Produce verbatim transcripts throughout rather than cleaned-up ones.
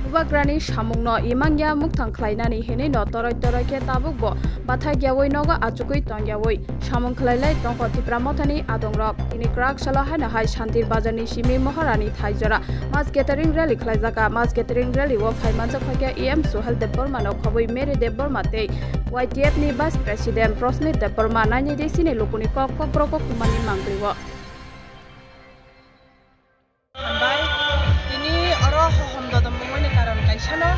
Bubagrani samungno imangya mukthang khlainani hinwi no toroi toroi khe tabukbo bathakyawi nogo achugwi tongyawi samung khlailai tongkho Tipra Mothani adongrok. Tini kwrak salo haino hai Santir Bazarni simi Moharani Thaijora mass gathering rally khlaijak. Mass gathering rally o phaimanjak phaikha E M Suhel Debbarma no khobwi Mary Debbarma tei Y T F ni Vice President Prosmit Debbarma. Nainidi chini lukuni kok kokborok o kumani mangwi o. Hambai, tini oro hohom dodom wngmani karon kaisano,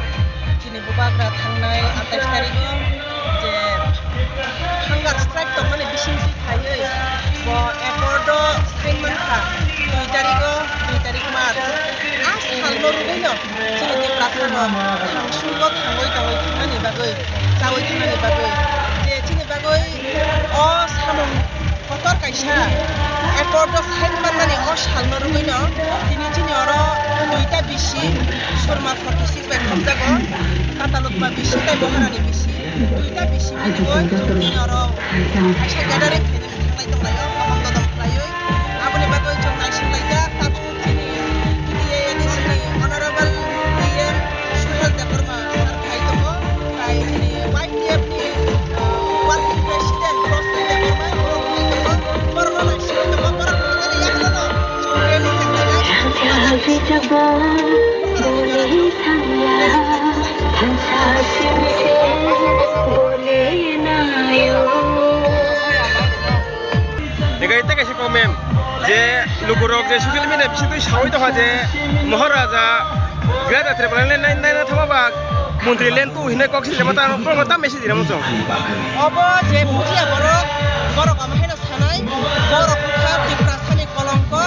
chini bubagra thangnai atais tarigo je hunger strike tongmani bisingtwi khaiwi bo accord o sign mankha, dui tarigo, dui tarik March. A salno rwgwino chini Tiprasano thangsugo thangwi tongwi thangnani bagwi, chawi thangnani bagwi je chini bagwi o samung kotor kaisa accord o sign manmani o salno rwgwino tini chini oro duita bisi Surma forty six bai thumjago, Katalukma bisi tei Boharani bisi, duita bisi manwi chini oro kaisa gathering khainani thanglai tonglaio, hohom dodom khlaiwi. Aboni bagwi chwng naisinglaijak, tabuk chini T T A A D C ni Honorable E M Suhel Debbarma sir phai tongo, tai chini Y T F ni, uh, working president Prosmit Debbarma borok phai tongo, borokno naisingwi tongo, borok phai tongo, yakhwlano chwng rally khe khlainai. Ega ite kaisa comment je lukurok je social media bisingtwi sawi tongkha je Maharaja Greater Tipraland nai nai thangma ba montri land tu hinwi kok sijama ta, ta message ramo chwng. Obo je bujiya borok, borok omo haino sanai, borok wngkha Tiprasani kolongko,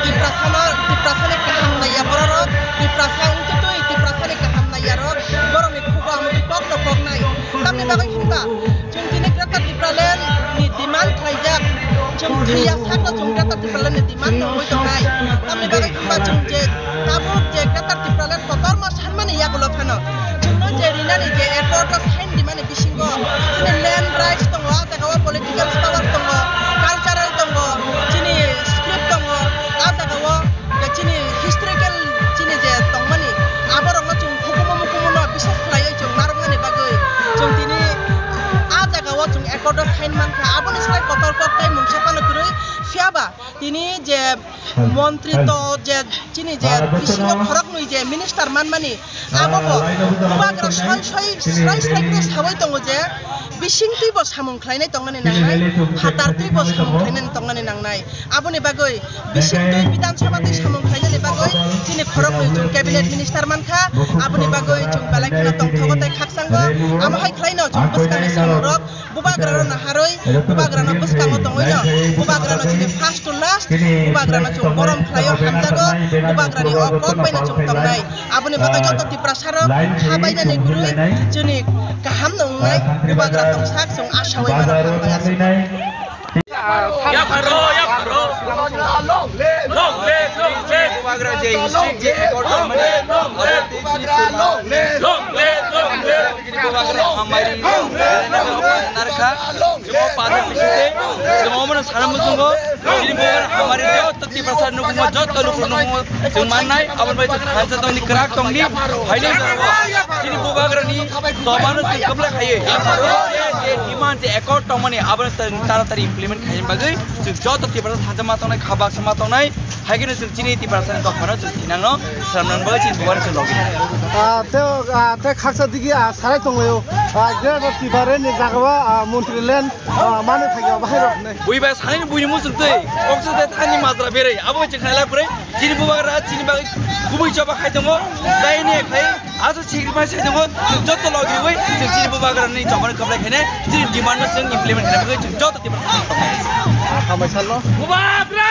Tiprasano, Tiprasani kaham naiya bororok, Tiprasa wngtwi twi Tiprasani kaham naiyarok, borokni khugo amotwi kokno koknai. Tamni bagwi hinba, chwng tini Greater Tipraland ni demand khlaijak, chwng thwiya sakno chwng Greater Tipraland ni demand nungwi tongnai. Tamni bagwi hinba chwng je tabuk je Greater Tipraland kotorma sanmani yagulo phano, chwngno je rinani je accord o sign dimani bisingo chini land rights tongo, ah jagao political power tongo, cultural tongo, chini script tongo, ah jagao chini historical chini je tongmani, aborokno chwng hukumu mukumuno biswas khlaiwi chwng narwknani bagwi chwng tini ah jagao chwng accord o sign mankha, aboni slai kotor kok tei mungsa phano kwrwi. Phiyaba tini je montri to je chini je bisingo khoroknwi je minister manmani, abo bo bubagra soi soi srai srai khe sawi tongo je bisingtwi bo samung khlainai tongnani nangnai, phatartwi bo samung khlainani tongnani nangnai. Aboni bagwi bisingtwi Bidhan Sabha twi samung khlainani bagwi chini khoroknwi chwng cabinet minister mankha. Aboni bagwi chwng belai kheno tongthogo tei khakchango. Amo hai khlaino chwng bwskangni samungrok bubagrano naharwi, bubagrano bwskango tongwino, bubagrano chini first to last, bubagrano chwng borom khlaio, hamjago, bubagrani o kok baino chwng tongnai. Aboni bagwi joto Tiprasarok kha bainani kwrwi chini kaham no wngnai, bubagra tongsak chwng asawi mano, hambai aswk. Yapharo, yapharo. Long live, long live. Bubagra je history je accord tongmani, abo tei chini Surma. Long live, long live. Chini bubagra hamari narkha. Chini bubagra hamari joto Tiprasa nukmo, joto luku nukmo. Chwng mannai, aboni bai chwng thansa tongni, kwrak tongni, haino jorao chini bubagrani tomano chwng kwplai khaiwi. Yapharo je demand je accord tongmani, abono chwng taratari implement khaina bagwi chwng joto Tiprasa thansa ma tongnai, kha baksa ma tongnai, hai kheno chwng chini Tiprasani dophano chwng thinangno swnamnani bagwi chini bubagrano chwng logi. Ah, tei, ah, tei khaksa digi, ah, sarai tonglaio. Ah, Greater Tipraland ni jagao, ah, montri land, ah, mani thangya bahai rok hinwi. Bui bai sanini buini muchung twi, koksa tei thani majra berwi, abo bai chwng khailai kwrwi. Chini bubagra chini bagwi kubui choba khai tongo, tei ne khai asa sacrifice khai tongo, chwng joto logi wi chwng chini bubagrani chobani kwplai khainai, chini demand no chwng implement khainai bagwi chwng joto Tiprasa tongnai. Hambai salno. Bubagra!